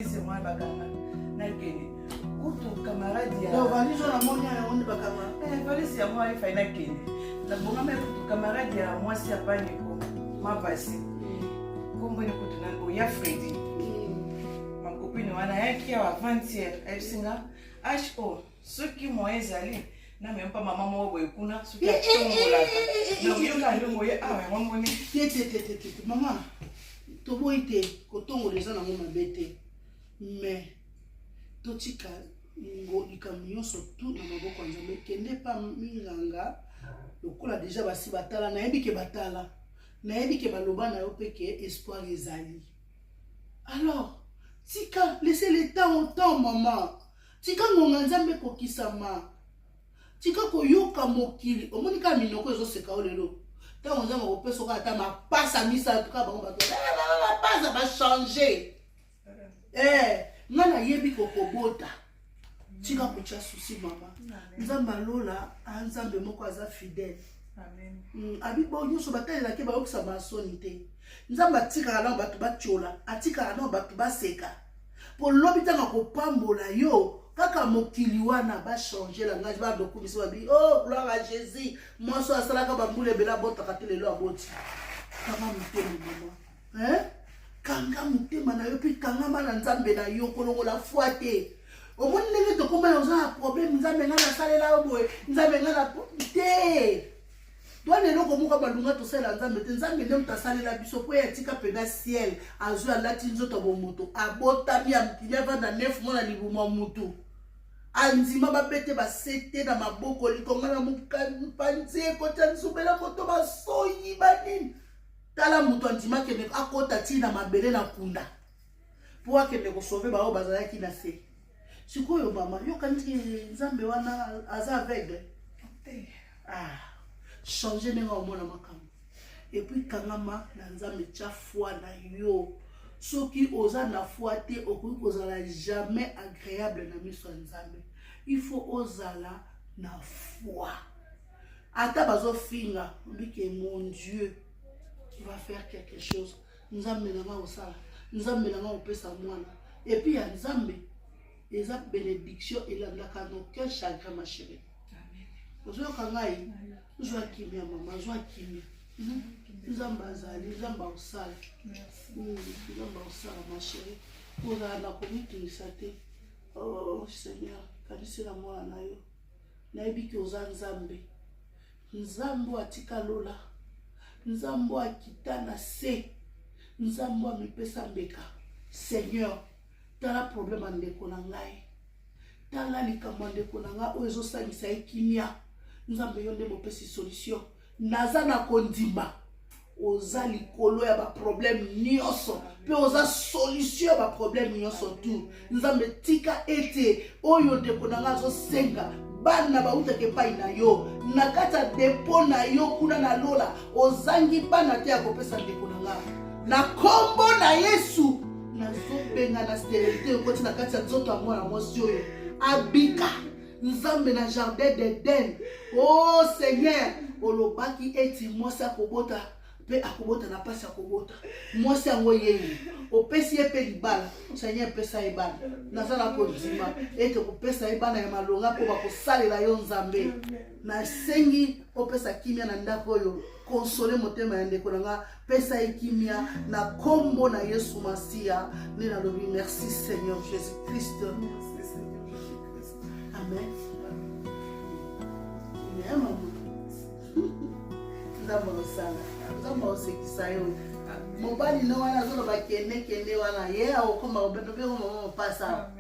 Valise mwana bakanga nakende kutu camarade ya valise oyo namoni yango nde bakanga eh, valise yango wana efai nakende nabongama ya kutu camarade ya mwasi ya paniko mavasi nkombo ni kutu na oya fredi makopine wana ayaki awa avant-hier ayebisi nga ho soki moyen ezali na meme pa mama moko boye kuna soki atongolaka donc yoka ndongo ye awa yango moni te te te te te mama toboyi te kotongola eza nango mabe te mais totika likambo nyonso tu na maboko ya nzambe kende pa minganga lokola deja basi batala nayebi ke batala nayebi ke baloba na yo mpe ke espoir ezali alors tika laisse le temps au temps mama Tika ngonga Nzambe ekokisama. Tika koyoka mokili. Omoni kaka minoko ezoseka yo lelo. Ntango Nzambe akopesa kaka ata mapasa misato kaka bango bato eh, mapasa bachange. Eh, nga nayebi kokobota. Tika kotya susi mama. Nzambe alola a Nzambe moko aza fidèle. Mm, abi bo nyonso batalelaki bayokisa masoni te. Nzambe atikaka nao bato batyola, atikaka nao bato baseka. Po lobi ntango akopambola yo kaka mokili wana ba changer langage ba dokumisi babi oh gloire à Jésus mwasi oyo asalaka bambula ebele abotaka te lelo aboti kanga motema mama hein? kanga motema na yo mpe kangama na nzambe na yo kolongola foi te omoni ndenge tokoma oza na problème nzambe ngai nasalela yo boye nzambe ngai na te Wana eloko moko malunga tosalela Nzambe te. Nzambe nde moto asalela biso mpo ye atika mpenza ciel, azwi alati nzoto ya bomoto, abotami andimi avanda 9 mois na libumu ya motu, andima babete basete na maboko, likonga na mopanzi, ekotya nzubela moto, basoyi banini. Tala moto andima akende akota ti na mabele na kunda mpo akende kosauve baoyo bazalaki na se. Sikoyo mama, yo okanisi Nzambe wana aza aveugle? Ah, changer ndenge omona makambo epuis kangama na nzambe tya foi na yo soki oza na foi te okoki kozala jamais agréable na miso ya nzambe il faut ozala na foi ata bazofinga obike mon dieu va faire quelque chose nzambe na nga kosala nzambe na nga kopesa mwana epuis ya nzambe eza benediction elandaka noaucun chagrin ma chérie ozoyoka ngai zwa kimia mama zwa kimia hmm? nzambe azali nzambe akosala hmm, nzambe akosala ma chérie kozala na komitungisa te oh seigneur kanisela mwana na yo nayebi ke oza nzambe nzambe oyo atika lola nzambe oyo akita na se nzambe oyo amipesa mbeka seigneur tala problème ya ndeko na ngai Tala likambo ya ndeko na nga oyo ezosangisa ye kimia. Nzambe yo nde mopesi solution. Naza na kondima oza likolo ya baproblème nyonso mpe oza solution ya baproblème nyonso tu nzambe tika ete oyo ndeko na ngai azosenga bana bautaka epai na yo na kati ya depo na yo kuna na lola ozangi bana te ya kopesa ndeko na ngai na nkombo na yesu nazobengana sterilite ekoti na kati ya nzoto ya mwana mwasi oyo abika nzambe na jardin d'eden o oh, seigneur olobaki eti mwasi akobota mpe akobota na mpasi akobota mwasi yango yeye opesi ye mpe libala seigneur pesa ye bana naza na kondima ete kopesa ye bana ya malonga mpo bakosalela yo nzambe nasengi opesa kimia na ndako oyo konsole motema ya ndeko na nga pesa ye kimia na nkombo na yesu masiya nde nalobi merci seigneur jésus christ amen nzambe akosala nzambe akosekisa yo mobali no wana azoloba kende kende wana ye akokoma obendo mpe mama mopasa.